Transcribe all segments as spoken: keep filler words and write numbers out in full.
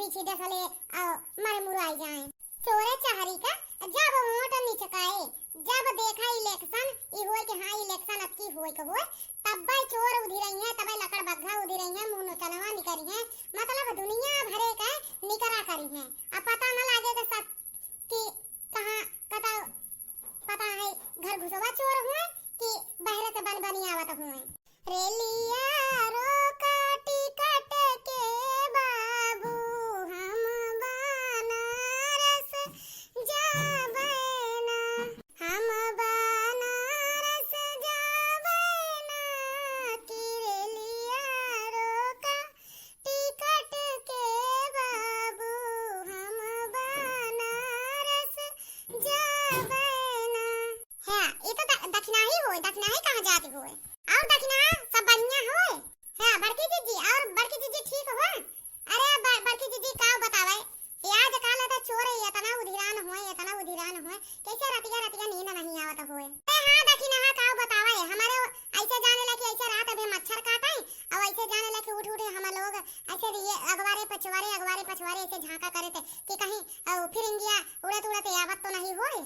पीछे डसले, अ, मर मुराई जाए। चोरे चहरी का जब वोट निचकाए, जब देखा election, ई होए कि हाँ, election अब की होए के होए, तब्बे चोर उधिरइहें, तब्बे लकड़ बग्घा उधिरइहें, मुँह नोचनवा निकरिहें, मतलब दुनिया भरे के निकरा करिहें। अब पता न लागे कि सच कि कहाँ, कता, पता है घर घुसवा चोर हुए कि बहरे से बन बनी आवत हुए। रेलिया रोका टिकट के बाबू, हम बनारस जाबे ना, हम बनारस जाबे ना, कि रेलिया रोका टिकट के बाबू, हम बनारस जाबे ना। हाँ, ई तो द-, दखिनाही होए, दखिनाही कहाँ जात होए? और दखिना सब बढ़िया होए? हाँ, बड़की जिज्जी, और बड़की जिज्जी ठीक हो? अरे ब-, बड़की जिज्जी का बतावे, आज काल तो चोर एतना उधिरान होए, एतना उधिरान होए, कैसे रतिया रतिया नींद नहीं आवत होए। ए हाँ दखिना, हाँ का बतावे, हमारे ऐसे जाने ला कि ऐसे रात अबे मच्छर काटे, और ऐसे जाने ला कि उठ उठ हम लोग ऐसे ये अगवारे पछवारे, अगवारे पछवारे ऐसे झांका करे थे कि कहीं, अ, फिरिंगिया उड़त उड़त आवत तो नहीं होए।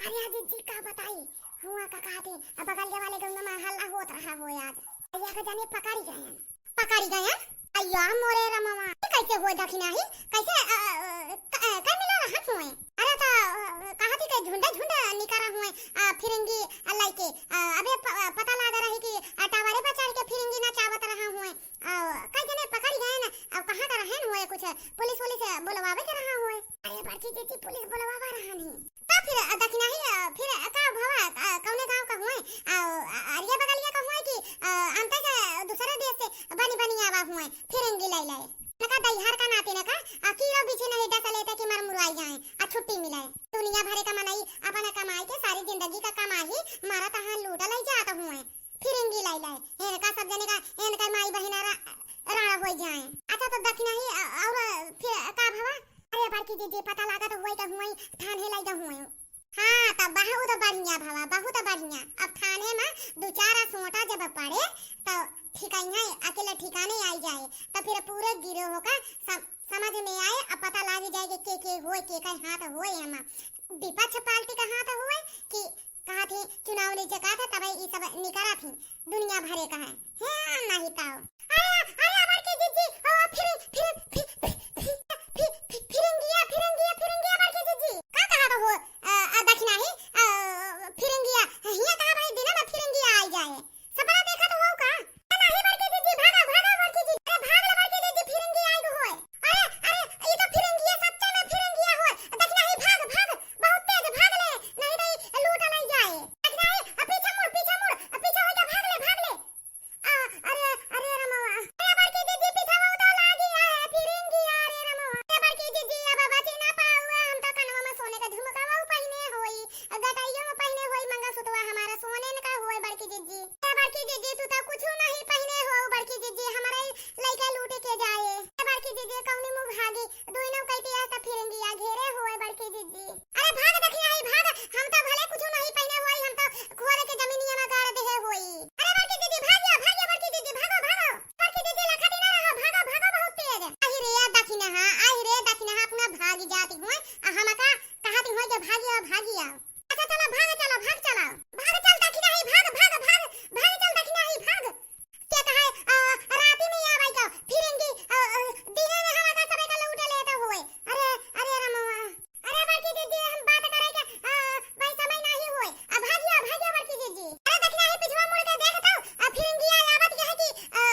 अरे आज जिज्जी का बताई, हुआ का कहते, अब बगल के वाले गंगा में हल्ला होत रहा हो आज। भैया का जाने पकड़ी गए हैं। पकड़ी गए हैं? अय्या मोरे रमवा, ये कैसे होए दखिनाही? कैसे, अ, अ, क-, अ, कर मिला रहन हुए? अरे तो, अ, कहा थी कि झुंडे झुंडे निकरा हुए, अ, फिरंगी, अ, लइके, अ, अबे प-, अ, पता लाग रही कि, अ, टावरे पर चढ़ के फिरंगी नचावत रहा हुए। अ, कई जने पकड़ी गए ना, अब कहाँ का रहन हुए कुछ पुलिस वुलिस बुलवावे के रहा हुए। अरे बड़की जिज्जी पुलिस बुलवावा रहन ही। तो फिर, अ, दखिनाही, अ, फिर, अ, का भवा, अ, कौने गाँव का हुए? अ, अ, अरिया बगलिया का हुए कि, अ, अंते से दूसरे देश से बनी बनी आवा हुए, फिरंगी लाई लाई? नका दैहार का नाते नका, अ, कीड़ो बिच्छू नहीं डस लेते कि मर मुराई जाए, अ, छुट्टी मिले। दुनिया भरे का मनई अपना कमाई के सारी जिंदगी का कमाई मारा तहाँ लूटा लाई जात हुए। फिरंगी लाई लाई, इनका सब जने का, इनका माई बहिना रा-, राड़ा होई जाए। अच्छा तो दखिनाही, अ-, और फिर का भवा? अरे बड़की जिज्जी पता लागत हुए के हुए, थाने लाई दा हुए। हाँ, तब बहुत बढ़िया भवा, बहुत बढ़िया। अब थाने में दो चार सोटा जब पड़े, तो ठिकाइया अकेले ठिकाने आई जाए, तो फिर पूरे गिरोह का सम-, समझ में आए, अब पता लाग जाए कि के, के होए, के, के हाथ होए एमा। विपक्ष पार्टी का हाथ होए कि कहा थी चुनाव नहीं जका था, तब ई सब निकरा थी, दुनिया भरे का है। हाँ, नहीं ताओ। अरे, अरे, बड़की जिज्जी, ओ, फिर, फिर, फिर, फिर, फिर, फिर, फिर, फिरंगिया, फिरंगिया, फिरंगिया, बड़की जिज्जी। का कहा तो हो, अ, अ, दखिनाही, अ, फिरंगिया, हिया कहा भाई, दिना में फिरंगिया आई जाए। सपना देखत हो का? ए, नाही बड़की जिज्जी, भागा, भागा बड़की जिज्जी। अरे, भाग ले बड़की जिज्जी, फिरंगी आई गो होए। अरे, अरे, ई तो फिरंगिया, सच्चे में फिरंगिया होए। दखिनाही, भाग, भाग, बहुत तेज, भाग ले, नहीं तो ई लूट नहीं जाए। दखिनाही, आ, पीछे मुड़, पीछे मुड़, आ, पीछे हो जा, भाग ले, भाग ले। आ, अरे, अरे रमवा। अरे बड़की जिज्जी, पीछे वो तो लागी है, फिरंगिया, अरे रमवा। अरे बड़की जिज्जी, अब बची ना पाऊ, हम तो कनवा में सोने का झुमकावा पहिने होई। गटइयो में पहिने होई मंगलसूत्रवा हमारा सोने का होए बड़की जिज्जी। ए बड़की जिज्जी, तू तो कुछु नहीं पहिने हो बड़की जिज्जी, हमारा लइका लूटे के जाए। ए बड़की जिज्जी, कौनी मुँह भागी, दुइनो कइटिया त फिरंगिया घेरे होए बड़की जिज्जी। अरे भाग दखिनाही भाग, हम तो भले कुछु नहीं पहिने होई, हम तो खोद के जमीनिया में गाड़ देहे होई। अरे बड़की जिज्जी, भागिया, भागिया बड़की जिज्जी, भागो, भागो। बड़की जिज्जी लखटी ना रहो, भागो, भागो बहुत तेज। आही रे दखिनहा, आही रे दखिनहा, अपना भागी जाती हुए, आ हमका कहती हुए के भागिया, भागिया। अच्छा चलो, भाग चलो, भाग चलो। भाग चल दखिनाही, भाग, भाग, भाग, भाग चल दखिनाही, भाग। के कहे, अ, राती में आवे का, फिरंगी, अ, अ, दिने में हवा का सबे का लूट लेता हुए। अरे, अरे रमवा। अरे बड़की जिज्जी, हम बात करे के, अ, भाई समय नहीं हुए। अब भागिया, भागिया बड़की जिज्जी। अरे दखिनाही पिछवा मुड़ के देख तो, अ, फिरंगिया आवत के है कि, अ,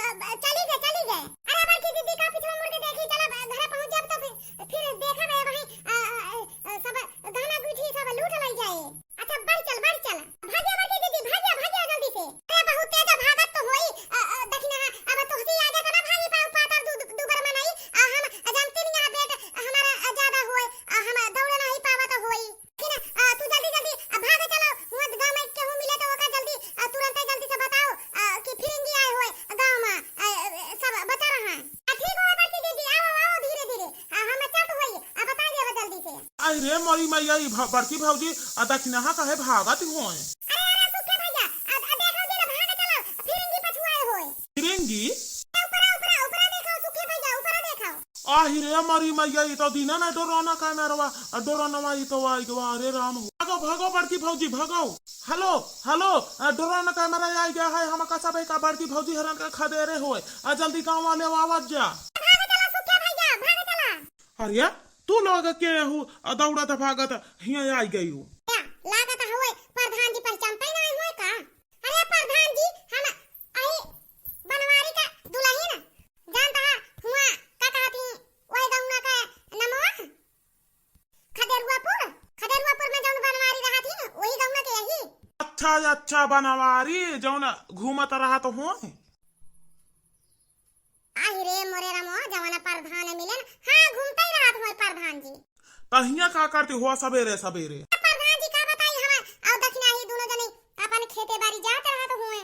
चली गए, चली गए। अरे बड़की जिज्जी का पिछवा मुड़ के देखी, चला घरे पहुँच जाब तो फिर, फिर देखा गए वहीं, अ, अ, अ, सब गहना गुठी सब लूट लाई जाए। अच्छा, बढ़ चल, बढ़ चल। भाग्या, भाग्या दीदी, भाग्या, भाग्या जल्दी से। अरे, बहुत तेज भागत तो होई। अ, अ, देखी ना, अब तोहसे आगे तो ना भागी पाऊ, पातर दू, दू, दू बार मनई। आ, हम जानते नहीं, यहाँ बेट हमारा, अ, ज्यादा होए। आ, हम दौड़े नहीं पावत होई। कि ना, अ, तू जल्दी, जल्दी, अ, भाग चलो। हुआं गाँव में केहू मिले तो ओका जल्दी, अ, तुरंते जल्दी से बताओ, अ, कि फिरंगी आए होए गाँव में, अ, अ, सब बचा रहा है। आ, ठीक होए बड़की दीदी, आओ, आओ, धीरे, धीरे। आ, हम चट होई, आ, बता देबो जल्दी से। आई रे मोरी मैया, ई भ-, बड़की भौजी, आ, दखिनहा काहे भागत होए? अरे, अरे, सुखे भैया, आ, आ, देखो जरा भाग चलो, फिरंगी पछुआए होए। फिरंगी? ए, ऊपरा, ऊपरा, ऊपरा देखो, सुखे भैया, ऊपरा देखो। आहि रे मरी मैया, ई तो दिने न डोरोना कैमरवा, आ डोरोनवा ई तो आई गवा, अरे राम हो। भागो, भागो बड़की भौजी, भागो। हेलो, हेलो, आ डोरोना कैमरा आई गया है, हमका सबे का बड़की भौजी हरन का खदेरे होए, आ जल्दी गाँव वाले आवत जा। भागे चला सुखिया भैया, भागे चला। अरे, तू लोग के हु, आ दौड़त भागत हियाँ आई गई हु। क्या, लागत हुए प्रधान जी पहचानते नहीं हुए का? अरे प्रधान जी, हम आई बनवारी का दुलहिन, जानता है हुआ का कहत ही, वही गौना का नमवा? खदेरुआपुर, खदेरुआपुर में जौन बनवारी रहत ही, वही गौना के यही। अच्छा, अच्छा, बनवारी जौन घूमत रहत हो। आहि रे मोरे रामो, जवन प्रधान मिलन, हाँ, घूमते ही रहत होए प्रधान जी। त हियाँ का करती हो सबेरे सबेरे? प्रधान जी का बताई, हम अउ दखिनाही दुनो जनी अपन खेते बारी जात रहत होए,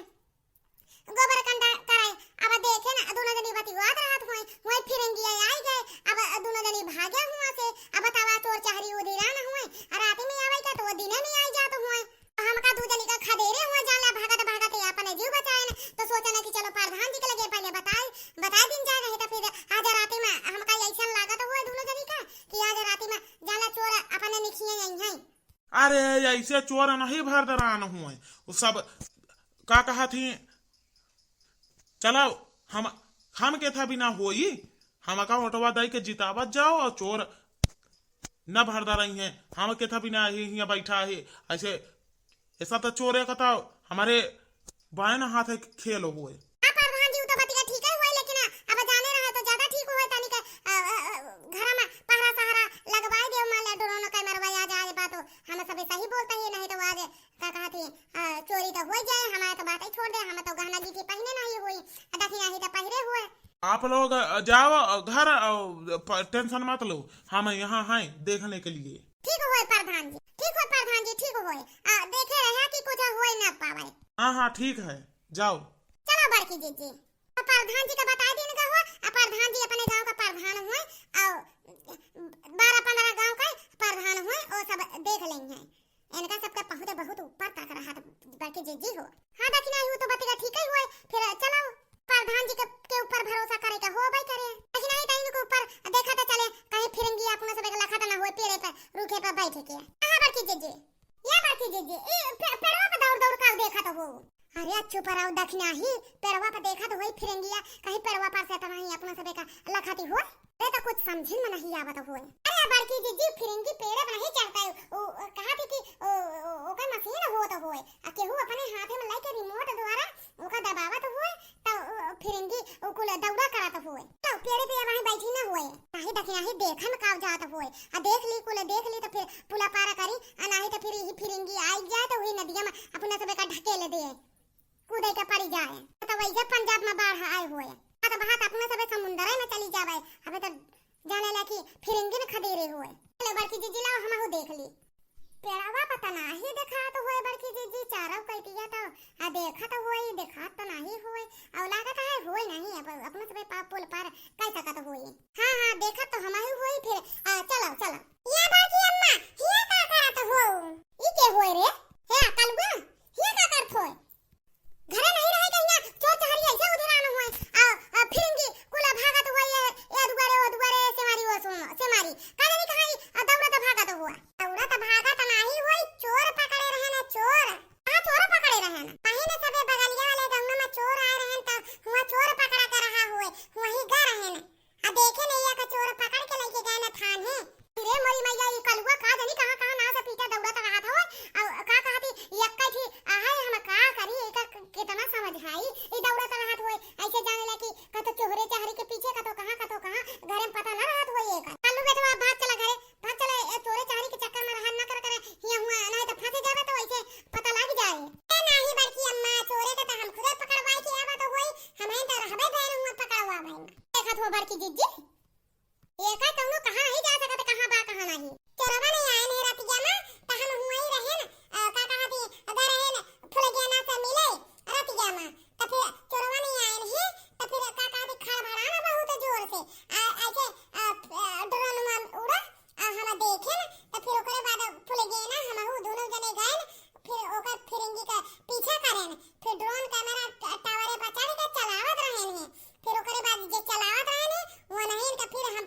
गोबर कंडा कराए। अब देखे न, दुनो जनी बतियात रहत होए, होए फिरंगिया आई गए। अब दुनो जनी भागे हुआ से, अब बतावा चोर चहरी उधिरा न हुए, रात में आवे का तो वो दिने में आई जात हुए। हमका दू जनी का खदेरे हुआ, जान ला भागत भागत ये अपने जीव बचाए न, तो सोचा न कि चलो प्रधान जी के लगे पहले बताए, बताए दिन जाए रहे, तो फिर आज राती में हमका ऐसन लागत हुए दुनो जनी का कि आज राती में जान ला चोर अपने निखिए आई हैं। अरे, ऐसे चोर नहीं भरदरान हुए, वो सब का कहत ही, चलो हम, हम के था बिना होई, हमका ओटवा दई के जितावत जाओ और चोर न भरदा रही हैं, हम के था बिना ही हियाँ बैठा है। ऐसे, ऐसा तो चोरे का तो हमारे बाएं हाथ है खेल हुए। हाँ प्रधान जी, उ तो बतिया ठीक है हुए, लेकिन अब जाने रहे तो ज्यादा ठीक हुए, तनी के, अ, अ, अ, घर में पहरा सहारा लगवाए देव, मान ले ड्रोन कैमरवा आ जाए बा तो हम सब सही बोलते ही, नहीं तो आज का कहत ही, अ, चोरी तो हो जाए, हमारे तो बात ही छोड़ दे, हम तो गहना गिट्टी पहने नहीं हुई, दखिनाही तो पहरे हुए। आप लोग, अ, जाओ, अ, घर, अ, प-, टेंशन मत लो, हम यहाँ हैं देखने के लिए। ठीक होए प्रधान जी, ठीक होए प्रधान जी, ठीक होए। आ, देखे रहे कि कुछ होए ना पावे। हाँ, हाँ, ठीक है, जाओ। चलो बड़की जीजी, तो प्रधान जी का बताए दिन का हुआ, आ प्रधान जी अपने गांव का प्रधान हुए, और बारह पन्द्रह गांव का प्रधान हुए, वो सब देख लेंगे। इनका सबका पहुँच बहुत ऊपर तक रहा, तो बड़की जीजी हो। हाँ, दखिनाही उ तो बतिया ठीक ही हुए, फिर चलो प्रधान जी के, के ऊपर भरोसा करे के होबे करे। दखिनाही तो इनके ऊपर देखा तो चले, कहीं फिरंगी अपना सब एक लखत ना हुए पेड़े पर रूखे पर बैठ के। हाँ, बड़की जीजी, या बड़की जीजी, ई पे-, पेड़वा पर दौड़ दौड़ का देखा तो हो। अरे चुप रहो दखिनाही, पेड़वा पर देखा तो होई फिरंगिया, कहीं पेड़वा पर से तो नहीं अपना सब एक लखती हो। अरे तो कुछ समझिन में नहीं आवत हुए। अरे बड़की जीजी, फिरंगी पेड़े पर नहीं चढ़ता है। उ, उ, कहा थी कि उ, उ, ओकर मशीन होत हुए। आ केहू अपने हाथे में लेके रिमोट द्वारा ओका दबावत हुए, तो उ, फिरंगी उ कुल दौड़ा करत हुए। तो पेड़े पे वहीं बैठी ना हुए। नहीं दखिनाही देखे में का जात हुए। आ देख ली कुल, देख ली तो फिर पुला पारा करी, आ नहीं तो फिर यही फिरंगी आई जाए तो वही नदिया में अपना सब का ढकेल दे। कूदे के पड़ी जाए। तो वैसे पंजाब में बाढ़ आए हुए, तो बहात अपने सबे समुंदर में चली जावे। अबे तो जाने ला कि फिरंगी न खदेरे हुए। चलो बड़की जीजी लाओ, हमहू देख ली। पेड़वा पता नाही देखात हुए बड़की जीजी, चारों कटिया तो आ देखत हुए, देखात तो नाही हुए। और लागत है हुए नहीं, अब अपने सबे पा-, पुल पार कर सकत हुए। हाँ, हाँ, देखत तो हमहू हुए फिर। आ, चलो, चलो। या बड़की अम्मा, हिया का करत हो? ई के हुए रे? हे कलुआ, हिया का करत होए? घरे नहीं रहे कहिया, चोर चहरी ऐसे उधिरान हुए। आ, आ, फिरंगी कुला भागत हुए, ये, ये दुआरे, वो दुआरे, से मारी, वो सो-, से मारी। का जानी कहाँ ई, आ, दौड़त भागत हुआ। दौड़त भागत नाही हुए, चोर पकड़े रहे ना, चोर। कहाँ चोर पकड़े रहे ना? कहीं न सबे बगलिया वाले गाँव में चोर आए रहे न, तो हुआ चोर पकड़ा के रहा हुए, वहीं गा रहे न। आ देखे नहीं, एक चोर पकड़ के लेके गए न थाने। रे मोरी मैया, ई कलुआ का जानी कहाँ, कहाँ ना से पीटा दौड़त रहत हो। आ का कहती, "यक्का थी, आहे हम का करी, एका क-, कितना समझाई?" ई दौड़त रहत होए, ऐसे जाने ला कि कतो चोहरे चाहरी के पीछे, कतो कहाँ, कतो कहाँ, घरे में पता ना रहत होए एका। कल्लू बेटवा, भाग चला घरे, भाग चला, ए चोरे चाहरी के चक्कर में रहा न कर, करे, हिया हुआ, नहीं तो फंसे जावे तो ऐसे पता लग जाए। ए नाही बड़की अम्मा, चोरे के तो हम खुदे पकड़वाई के आवा तो होई, हमें तो रहबे भैन हुआ पकड़वा भैन। देखत हो बड़की जीजी, एका कौनो कहाँ नहीं जा सकत, कहाँ बा, कहाँ नहीं। चोरवा नहीं आए नहीं रतिया में, त हम हुआई रहेन, अ, का कहती, अगर रहेन फुलगेना से मिले रतिया में, त फिर चोरवा नहीं आए नहीं, त फिर का कहती, खड़बड़ाना बहुत जोर से, आ, ऐसे, अ, अ, ड्रोन में उड़स, आ, हम देखेन, त फिर ओकरे बाद फुलगेना हमहू दोनों जने गएन, फिर ओकर फिरंगी के पीछा करेन, फिर ड्रोन कैमरा ट-, टावरे पर चढ़ के चलावत रहेन है। फिर ओकरे बाद जे चलावत रहेन है, वो नहीं इनका फिर हम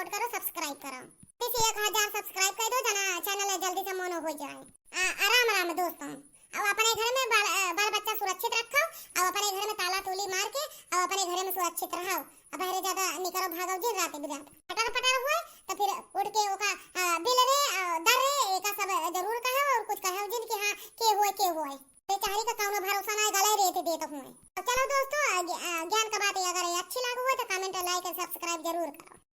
करो, subscribe करो। जल्दी से एक हजार subscribe कर दो जना, channel जल्दी से मोनो हो जाए। आ, आ, राम राम दोस्तों। अब अपने घर में बाल, अ, बाल बच्चा सुरक्षित रखो, अब अपने घर में ताला तूली मार के, अब अपने घर में सुरक्षित रहो। अब बहरे ज्यादा निकरो भागो जिन रात बिरात। पटर पटर हुए तो फिर उठ के ओका, अ, बिल रे, अ, दर रे, एका सब जरूर कहो और कुछ कहो जिन कि हाँ, के हुए, के हुए। बेचारी का कौनो भरोसा ना है, गले रेत देत हुए। तो चलो दोस्तों, अ, ज्ञ-, अ, ज्ञान का बात अगर ये अच्छी लागू हुए तो comment, like and subscribe जरूर करो।